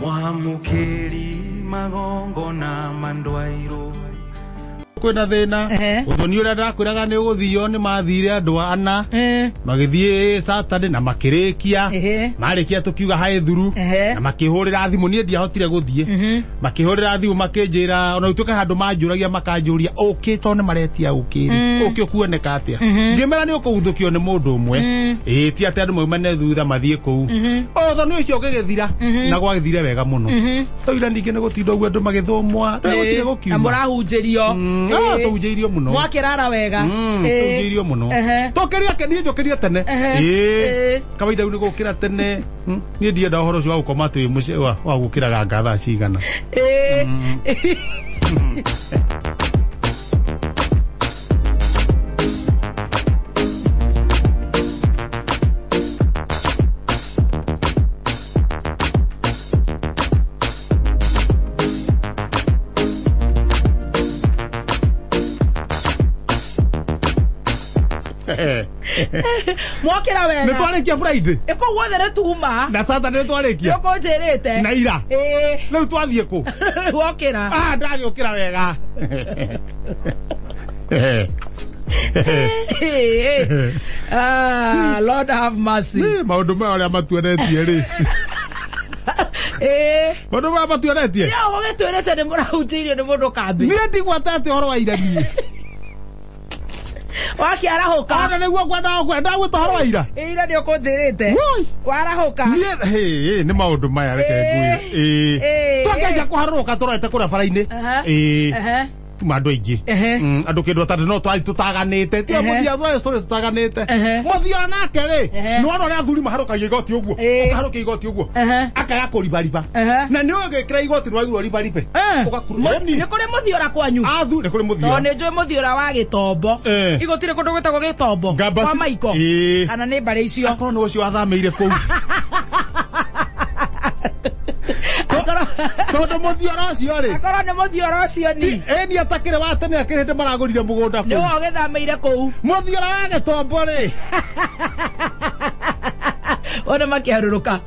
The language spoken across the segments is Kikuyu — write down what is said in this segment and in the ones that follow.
Mwamũkĩri magongona mandwairwo. Kwĩna thĩna. Ũthoni ũrĩa ndakwĩraga nĩ ũgũthio nĩ mathire andũ ana. Magĩthiĩ Saturday na makĩrĩkia. Marĩkia tũkiuga haĩ thuru. Na makĩhũrĩra thimũ, niĩ ndiahotire gũthiĩ. Makĩhũrĩra thimũ makĩnjĩra ona gũtuĩka handũ manjũragia makanjũria ũkĩ tondũ nĩ maretia ũkĩ rĩ, ũkĩ ũkuoneka atĩa? Ngĩmera nĩ ũkũguthũkio nĩ mũndũ ũmwe. Ĩĩ ti atĩ andũ maumane thutha mathiĩ kũu. Ũthoni ũcio ũgĩgĩthira na gwagĩthire wega mũno. Tũira ningĩ nĩ gũtinda ũguo andũ magĩthũmwa, gũtirĩ Na gũkiuma. mũrahunjĩrio. Tũhunjĩirio mũno. Mwakĩrara wega. Tũhunjĩirio mũno. Tũkĩria niĩ njũkĩrio tene. Ĩĩ. Kawaida rĩu nĩ gũkĩra tene. Niĩ ndienda ũhoro ũcio wa gũkoma atĩ wĩ mũciĩ wa gũkĩraga nga thaa cigana. Mwokĩra Nĩ wega. twarĩkia Friday. Ĩkũu guothe nĩ tuma. Na Saturday nĩ twarĩkia. Nĩũkũnjĩrĩte. Na ira. Ĩĩ. Rĩu twathiĩ kũ? Wokĩra. Ah, ndagĩũkĩra wega. Ah, Lord have mercy. Maũndũ maya ũrĩa matuonetie rĩ. Maũndũ maya matuonetie. Nĩ ũgĩtwĩrĩte nĩ mũrahunjĩirio nĩ mũndũ kambĩ. Niĩ ndigwatete ũhoro wa ira niĩ. Wakĩarahũka. Ona nĩguo ngwendaga kwenda gwĩta ũhoro wa ira. Ira nĩ ũkũnjĩrĩte. Woi. Warahũka. Niĩ hĩ nĩ maũndũ maya reke ngwĩre. Ĩĩ. Twakĩanjia kũharũrũka tũrorete kũrĩa bara-inĩ. Ĩĩ. Tuma andũ aingĩ. Andũ kĩndũ atatũ no twathiĩ tũtaganĩte. Tiga mũthia twae story tũtaganĩte. Mũthia nake rĩ, nĩ wona ũrĩa athuri maharũkagia igoti ũguo. Ũkaharũkia igoti ũguo. Akaya kũribariba. Na nĩ ũgĩkĩra igoti nĩ ribaribe. Ũgakuru. Nĩ kũrĩ mũthiora kwanyu. Athu nĩ kũrĩ mũthiora. Tondũ nĩ njũĩ mũthiora wa gĩtombo. Igũtirĩ kũndũ gwĩtagwo gĩtombo. Ngamba Kwa Maiko. Kana nĩ mbarĩ icio. Akorwo nĩ ũcio athamĩire kũu. Tondũ mũthiora ũcio rĩ. Akorwo nĩ mũthiora ũcio ni. Ĩni atakĩrĩ wa tene akĩrĩ hĩndĩ maragũrire mũgũnda kũu. Nĩwe ũgĩthamĩire kũu. Mũthiora wa gĩtombo rĩ. One makĩharũrũka.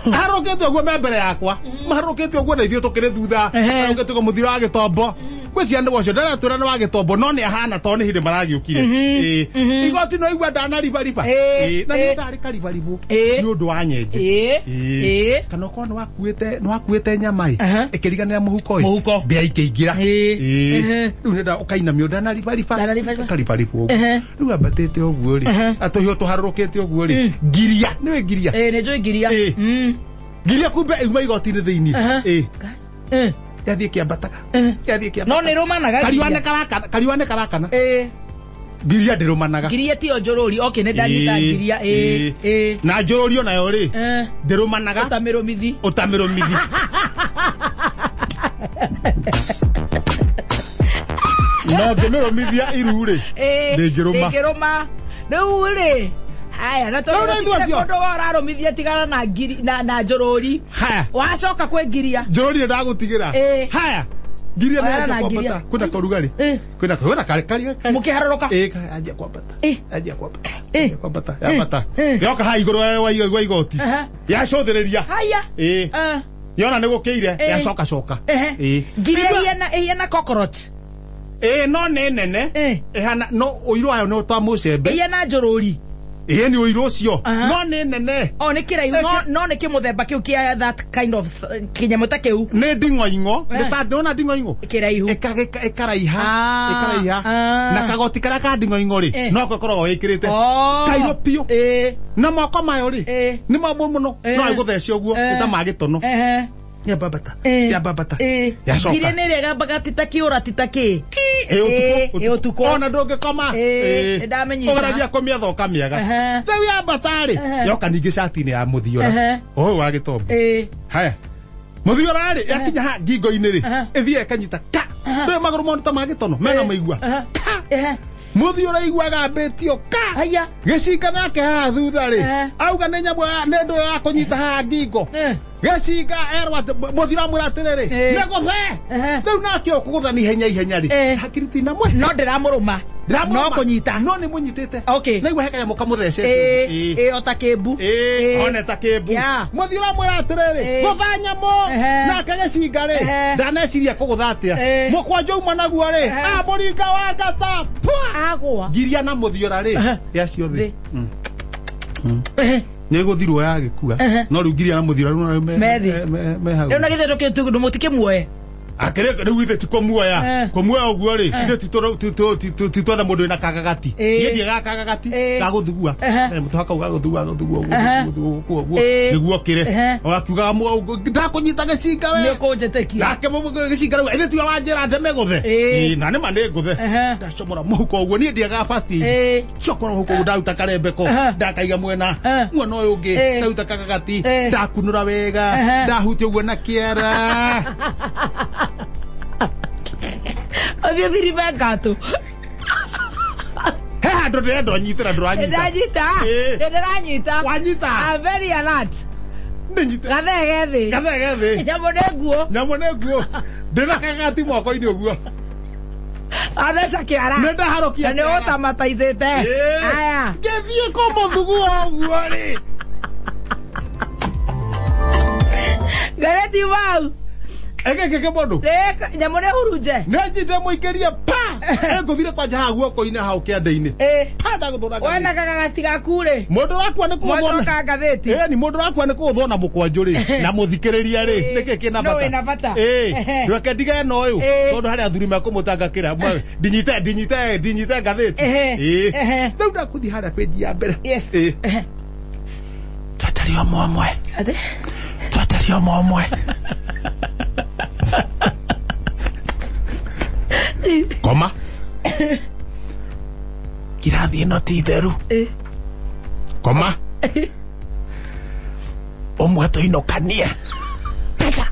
Harũrũkĩte ũguo me mbere yakwa. Maharũrũkĩte ũguo na ithuĩ tũkĩrĩ thutha. Harũrũkĩte ũguo mũthiro wa gĩtombo. Ngwĩciria nĩ ũcio ndaratwĩra nĩ wa gĩtombo no nĩ ahana tondũ nĩ hĩndĩ maragĩũkire. Ĩĩ. Igoti no igua ndanaribariba. Ĩĩ. Na nĩ ndarĩ karibaribũ. Nĩ ũndũ wa nyenje. Ĩĩ. Kana ũkorwo nĩ wakuĩte nĩ wakuĩte nyama ĩ. Ĩkĩriganĩra mũhuko ĩ. Mũhuko. Mbĩa ikĩingĩra. Ĩĩ. Rĩu nĩ ũkainamio ndanaribariba. Ndanaribariba. Ũkaribaribwo ũguo. Rĩu ambatĩte ũguo rĩ. Atũhiũ tũharũrũkĩte ũguo rĩ. Ngiria. Nĩũĩ ngiria? Ĩĩ nĩ njũĩ ngiria. Ĩĩ. Ngiria kumbe ĩuma igoti-inĩ thĩinĩ. Ĩĩ. Yathiĩ kĩambataga. Yathiĩ kĩambataga. No nĩ rũmanaga. Kariũa nĩ karakana. Kariũa nĩ karakana. Ngiria ndĩrũmanaga. Ngiria tiyo njũrũri. Okay nĩ ndanyita ngiria. Ĩĩ. Ĩĩ. Na njũrũri onayo rĩ. Ndĩrũmanaga. Ũtamĩrũmithi. Ũtamĩrũmithi. No ngĩmĩrũmithia iru rĩ. Ndĩngĩrũma. Ndĩngĩrũma. Rĩu rĩ. Haya na Rĩu nĩ ithuĩ acio. tondũ we ũrarũmithia tigana na ngiri na na njũrũri. Haya. Wacoka kwĩ ngiria. Njũrũri nĩ ndagũtigĩra. Haya. Ngiria nĩ Oyana yanjia na ngiria. kwambata. Kwĩna karugarĩ. Kwĩna kwĩna kari kari kari. Mũkĩharũrũka. Ĩĩ yanjia kwambata. Yanjia kwambata. Yanjia kwambata. Yambata. Yoka haha igũrũ wa igoti. Yacũthĩrĩria. Haya. Ĩĩ. Yona nĩ gũkĩire. Yacoka coka. Ĩĩ. Ngiria ĩhiana cockroach. Ĩĩ no nĩ nene. Ĩhana no ũirũ wayo nĩ ta mũcembe. Ĩhiana njũrũri. Ĩĩ nĩ ũirũ ũcio. No nĩ nene. O nĩ kĩraihu no no nĩ kĩmũthemba kĩu kĩa that kind of kĩnyamũ ta kĩu. Nĩ nding'oing'o. Nĩ ta ndona nding'oing'o. Kĩraihu. Ĩkaraiha. Ĩkaraiha. Na kagoti karĩa ka nding'oing'o rĩ, no ko ĩkoragwo ĩkĩrĩte. Kairũ biũ. Na moko mayo rĩ, nĩ momũ mũno. No ĩgũthece ũguo, nĩ ta ma gĩtono. Yambambata. Yambambata. Yacoka. Ngiria nĩ ĩrĩa ĩgambaga ti ta kĩũra ti ta kĩ. Ĩ ũtukũ. Ĩ ũtukũ. Ona ndũngĩkoma. Ĩ, nĩndamenyita. Ũgeragia kũmĩetha ũkamĩaga. Rĩu yambata rĩ, yoka ningĩ cati-inĩ ya mũthiora. Ũyũ wa gĩtombo. Haya. Mũthiora rĩ, yakinya haha ngingo-inĩ rĩ, ĩthiĩ ĩkanyita ka. Ndũĩ magũrũ mona ta ma gĩtono, mena maigua. Ka. Mũthiora iguaga ambĩtio ka. Gĩcinga nake haha thutha rĩ, auga nĩ nyamũ nĩ ndũ ya kũnyita haha ngingo. Gĩcinga erwo atĩ mũthira amwĩra atĩrĩrĩ, Eh. nĩgũthe. Ehe. Rĩu nake ũkũgũthani ihenya ihenya rĩ. Eh. Hakiri ti na mwe. No ndĩramũrũma. Ndĩramũrũma. No kũnyita. No nĩ mũnyitĩte. Okay. Naigua he kanyamũ kamũthecete. Ĩĩ, ĩĩ, o ta kĩmbu. Ĩĩ, Ĩĩ. one ta kĩmbu. Yeah. Mũthira amwĩra atĩrĩrĩ, Ĩĩ. gũtha nyamũ. Ehe. Nake gĩcinga rĩ, Ehe. ndaneciria kũgũtha atĩa. Ĩĩ. Mũkwanja uma naguo rĩ, Ehe. amũringa wa ngata. Pwa! Agwa. Ngiria na mũthiora rĩ, Ehe. yacio thĩ. Thĩ. Ehe. Nĩ gũthirwo yagĩkua. Ehe. No rĩu ngiria na mũthiora rĩu Me thĩ. me hau. Rĩu na githĩ ndũkĩtu mũtikĩmuoe. Akĩrĩ rĩu ithe ti kũmuoya. Eh. Kũmuoya ũguo rĩ, ithe ti twetha mũndũ wĩna kagagati. Eh. Niĩ ndiagaga kagagati Eh. gagũthugua. Ehe. Eh, mũtũ kau gagũthugua gagũthugua ũguo, Ehe. gũthugua ũguo, ũguo, Eh. nĩguo ũkĩre. Ehe. Ũgakiugaga ndakũnyita gĩcinga we. Nĩ ũkũnjĩtĩkia. Nake gĩcinga rĩu ithe tiwe wanjĩra ndeme gũthe. Eh. Ĩ, na nĩma nĩ ngũthe. Ehe. Ndacomora mũhuko ũguo, niĩ ndiagaga first aid. Ĩĩ. Cokora mũhuko ũguo ndaruta karembeko, Ehe. ndakaiga mwena, Ehe. mwena ũyũ ũngĩ, Eh. ndaruta kagagati, Eh. ndakunũra wega, Ehe. ndahutia ũguo na kĩara. Ũthiĩ thirime ngatũ. He handũ ndĩrenda ũnyitĩra ndũranyita. Ndanyita. Ĩĩ. Ndĩranyita. Wanyita. I'm very alert. Ndĩnyite. Gathee ge thĩ. Gathee ge thĩ. Nyamũ nĩ nguũ. Nyamũ nĩ nguũ. Ndĩna kagagati moko-inĩ ũguo. Atheca kĩara. Nĩ ndaharũkia Na nĩ kĩara. ũcamataithĩte. Ĩĩ. Aya. Ngĩthiĩ kũmũthugua ũguo rĩ. Ngathĩti mau. Ĩgĩkĩ kĩmũndũ. Rĩ nyamũ nĩ hurunje. Nĩ njinde mũikĩrie pa. Ĩngũthire kwanja haha guoko-inĩ hau kĩande-inĩ. Ĩĩ. Pa ndagũthũra ngathĩti. Wona kagagati gaku rĩ. Mũndũ wakua nĩ kũgũthwo na- Mwacoka ngathĩti. Ĩni mũndũ wakua nĩ kũgũthwo na mũkwanjũ rĩ na mũthikĩrĩria rĩ Ĩĩ. nĩkĩ kĩna No bata wĩna bata. Ĩĩ. Ehe. Reke ndige na ũyũ Ĩĩ. tondũ harĩ athuri mekũmũtangakĩra ndinyite ndinyite ndinyite ngathĩti. Ehe. Ĩĩ. Ehe. Rĩu ndakũthiĩ harĩa page ya mbere. Yes. Ĩĩ. Ehe. Tweterie ũmwe ũmwe. Atĩ? Tweterie ũmwe ũmwe. Koma. Kirathi ĩno ti theru. Ĩĩ. Koma. Ũmwe tũinũkanie. Mbeca.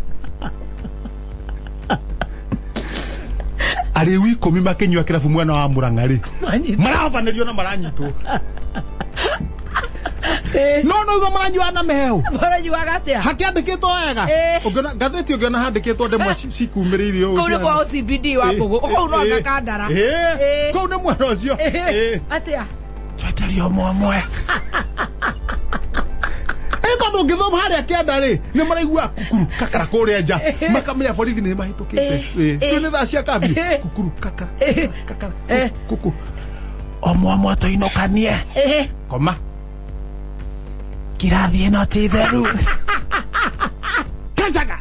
Arĩu ikũmi makĩnyua kĩrabu mwena wa Mũrang'a rĩ. Manyita. Marahobanĩrio na maranyitwo. Ĩĩ. No no uga maranyua na meheo. Maranyuaga atĩa? Hakĩandĩkĩtwo wega. Ĩĩ. Ũngĩona ngathĩti ũngĩona handĩkĩtwo ndemwa cikumĩrĩire ũũ. Kũu nĩ kwa OCPD wa Mbũgũ. Kũu no Ngakandara. Ĩĩ. Ĩĩ. Kũu nĩ mwena ũcio. Ĩĩ. Atĩa? Tweterie ũmwe ũmwe. Ĩ tondũ ũngĩthoma harĩa kĩanda rĩ nĩ maraigua kukuru kakara kũrĩa nja makamenya borithi nĩ mahĩtũkĩte. Ĩĩ. Ĩĩ. Rĩu nĩ thaa cia kambio. Ĩĩ. Kukuru kakara Ĩĩ. kakara Ĩĩ. kuku. Ũmwe ũmwe tũinũkanie. Ĩĩ. Koma. Kirathi ĩno ti theru. Kacaga.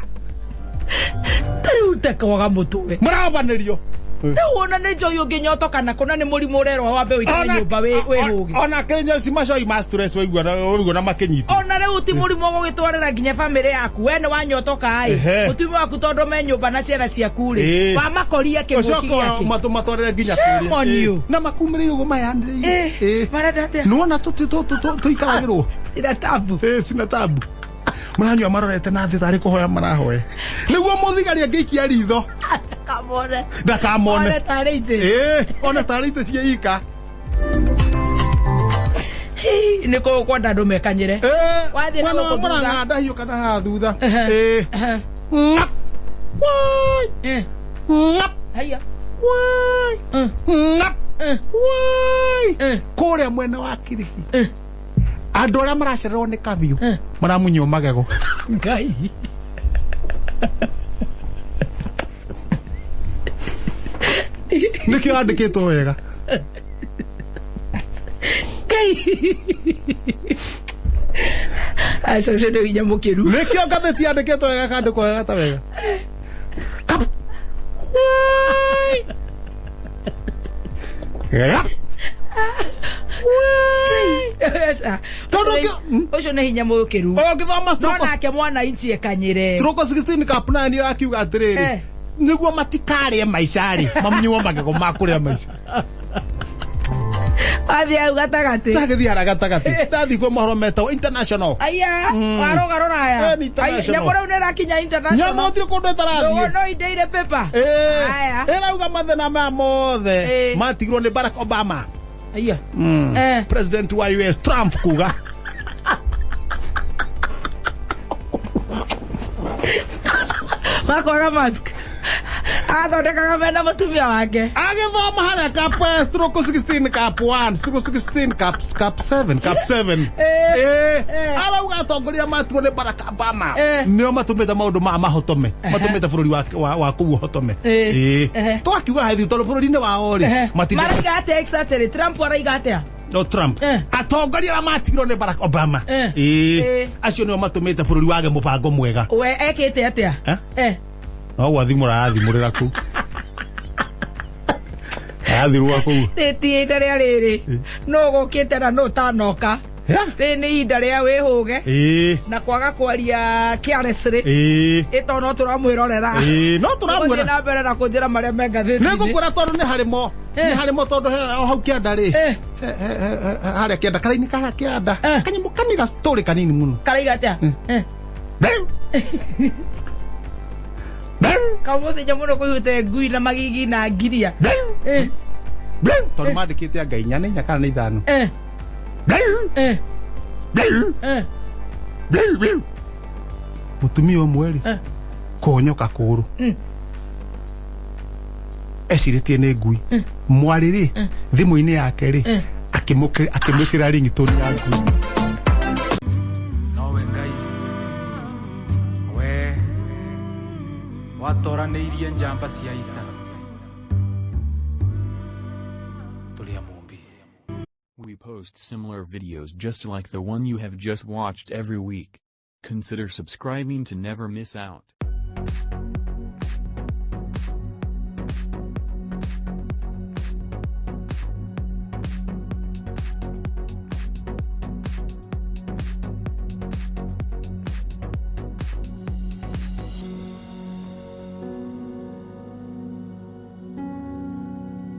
Ta rĩu tekwaga mũtwe. Mũrabanĩrio. Rĩu ona nĩ njohi ũngĩnyotoka nako na nĩ mũrimũ ũrerwo wambe ũikare nyũmba wĩhũge. Ona kenya ci macoi ma stress waigua na waigua na makĩnyita. Ona rĩu ti mũrimũ ũgũgĩtwarĩra nginya bamĩrĩ yaku. We nĩ wanyotoka ĩ. Ehe. Mũtumia waku tondũ me nyũmba na ciana ciaku rĩ. Ĩĩ. Wamakoria kĩng'ũki Ũcoka gĩake. matũmatwarĩre nginya Shame on kũrĩa. you. Ĩĩ. Na makumĩrĩire ũguo mayanĩrĩire. Ĩĩ. Marenda atĩa? Nĩwona tũikaragĩrwo. Sina tabu. Ĩĩ sina tabu. Maranyua marorete na thĩ tarĩ kũhoya marahoya. Nĩguo mũthigari angĩikia ritho Kamone. ndakamone. One tarĩ itĩ. Ĩĩ, one tarĩ itĩ cia ika. Nĩ kũũ kwenda andũ mekanyĩre. Ĩĩ, Wathiĩ na mwena wa gũkũ thutha. Mũrang'a ndahiũka na haha thutha. Ehe. Ĩĩ. Ehe. Ng'ap. Wai. Eh. Ng'ap. Haiya. Wai. Mm. Ng'ap. Eh. Wai. Eh. Kũrĩa mwena wa Kilifi. Eh. Andũ arĩa maracererwo nĩ kabiũ Eh. maramunywo magego. Ngai. Nĩkĩo yandĩkĩtwo wega. Ngai. Aca ũcio nĩ hinya mũkĩru. Nĩkĩo ngathĩti yandĩkĩtwo wega kandĩkwo wega ta wega. Kap. Wai. Ng'ap. Aca. Tondũ ũngĩ- Ũcio nĩ hinya mũkĩru. Ũngĩthoma No stroke nake mwananchi ekanyĩre. stroke 16 cup 9 irakiuga atĩrĩrĩ Eh. nĩguo matikarĩe maica rĩ mamunywo magego ma kũrĩa maica. Wathiĩ hau gatagatĩ. Ndagĩthiĩ harĩa gatagatĩ ndathiĩ kwĩ mohoro metagwo international. Aya, waroga rũraya. Eh, ni international. Nyamũ rĩu nĩ ĩrakinya international. Nyamũ gũtirĩ kũndũ ĩtarathiĩ. No indeire paper. Ĩĩ. Aya. Ĩrauga mathĩna maya mothe Ĩĩ. matigirwo nĩ Barack Obama. Aya. Eh. President wa US Trump kuga. Makwaga mask athondekaga mena mũtumia wake. Agĩthoma harĩa cap stroke 16 cap 1 stroke 16 cap 7 cap 7. Eh. Arauga atongoria matuo nĩ Barack Obama nĩo matũmĩte maũndũ maya mahotome, matũmĩte bũrũri wa kũu ũhotome. Twakiuga haithi tondũ bũrũri-inĩ wao rĩ matinda Maraiga atĩa exactly? Trump araiga atĩa? No Trump, atongoria arĩa matigirwo nĩ Barack Obama, acio nĩo matũmĩte bũrũri wage mũbango mwega. We ekĩte atĩa? Eh? Eh. No gwathimũra arathimũrĩra kũu, arathirwa kũu. Rĩti ihinda rĩa rĩrĩ nũ gũkĩte na nũ ũtanoka. Rĩrĩ nĩ ihinda rĩa wĩhũge na kwaga kwaria carelessly. Ĩto no tũramwĩrorera. Ĩĩ, no Gũthiĩ tũramwĩra. na mbere na kũnjĩra marĩa me Nĩ ngathĩti-inĩ. ngũkwĩra tondũ nĩ harĩ mo, nĩ harĩ mo tondũ o hau kĩanda rĩ, harĩa kĩanda karaini karĩa kĩanda, kanyamũ kani ga story kanini mũno. Karaiga atĩa? Bam! Bam! Kamũthenya mũno kũihũte ngui na magigi na ngiria. Bam! Bam! Tondũ mandĩkĩte anga inya, nĩ inya kana nĩ ithano. Bam! Bam! Bam! Bam! Mũtumia ũmwe rĩ, kũhonyoka kũgũrũ, ecirĩtie nĩ ngui. Mwarĩ rĩ, thimũ-inĩ yake rĩ, akĩmwĩkĩra ringtone ya ngui. Nowe Ngai we watoranĩirie njamba cia ita tũrĩ a Mũmbi. We post similar videos just like the one you have just watched every week. Consider subscribing to never miss out.